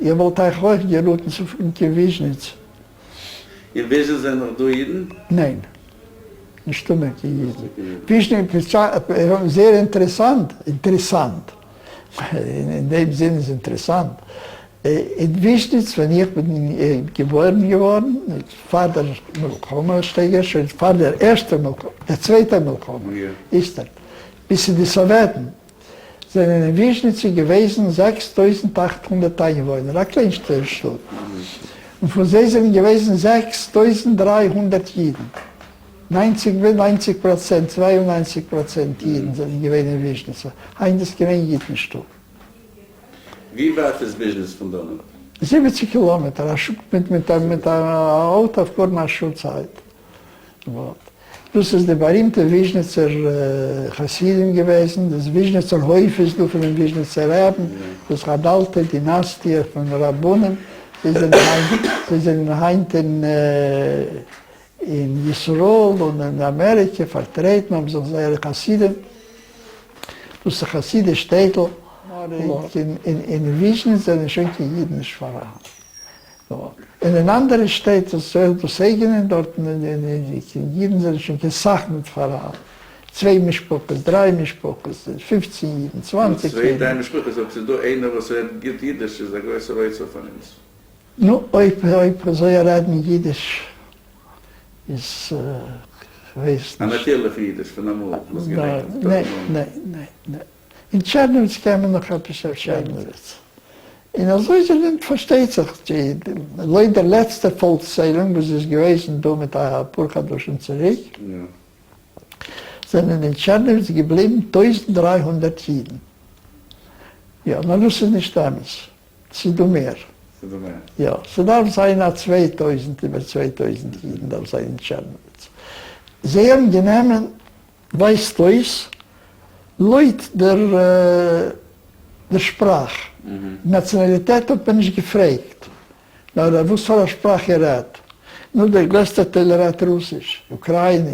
איך וואלט אייך אויך געראטן צו פארן קיין וויזשניץ. אין וויזשניץ זענען נאך דא אידן? ניין. נישטא מער קיין אידן. וויזשניץ זייער אינטערעסאנט, אינטערעסאנט, אין דעם זין איז אינטערעסאנט, אין וויזשניץ ווען איך בין געבוירן געווארן, פאר דער מלחמה, שטייגער שוין פאר דער ערשטער מלחמה, דער צווייטער מלחמה, איצטערט, ביז צו די סאוועטן, זענען אין וויזשניצע געוועזן 6800 איינוואוינער, א קליין שטאט, און פון זיי זענען געוועזן 6300 אידן, ניינציג ניינציג פראצענט, 92% אידן זענען געווען אין וויזשניצע, היינט איז קיין איין איד נישטא. ווי ווייט איז וויזשניץ פון דאנען? 70 קילאמעטער, א שעה מיט מיט מיט א אויטא פארן א שעה צייט. דאס איז די בארימטע וויזשניצער חסידים געוועזן, דאס וויזשניצער הויף איז דא פונעם וויזשניצער רעבן, דאס איז אן אלטע דינאסטיע פון רבנים, זיי זענען היינט זיי זענען היינט אין אין ישראל און אין אמעריקע פארטרעטן האבן זיך זייערע חסידים, דאס איז א חסידיש שטעטל, אין וויזשניץ זענען שוין קיין אידן נישט פאראן. און אין אנדערע שטעט איז אויך דאס אייגענע, דארטן אידן זענען שוין קיין סאך ניט פאראן, צוויי משפחות, דריי משפחות, 15 אידן, 20 אידן. צוויי דריי משפחות, אויב ס'איז דא איינער וואס רעדט גוט אידיש איז א גרויסער אוצר פאר אונז. נו, אויב אויב אזוי רעדן אידיש איז כ'ווייס נישט. א נאטירליכע אידיש פון אמאל וואס געדענקט. ניין ניין ניין ניין. אין טשערנאוויץ קען מען נאך עפעס אויף טשערנאוויץ. און אזוי זענען פארשטייט זיך די לויט דער לעצטער פאלקסציילונג וואס איז געוועזן דא מיט א פאר חדשים צוריק זענען אין טשערנאוויץ געבליבן 1300 אידן. יא, נאר דאס איז נישט אמת. ס'איז דא מער. ס'איז דא מער. יא, ס'דארף זיין א 2000, איבער 2000 אידן דארף זיין אין טשערנאוויץ. זיי האבן גענומען ווייזט אויס לויט דער שפראך. נאציאנאליטעט האט מען נישט געפרעגט, נאר וואס פאר א שפראך ער רעדט. נו, דער גרעסטער טייל רעדט רוסיש, אוקראיניש.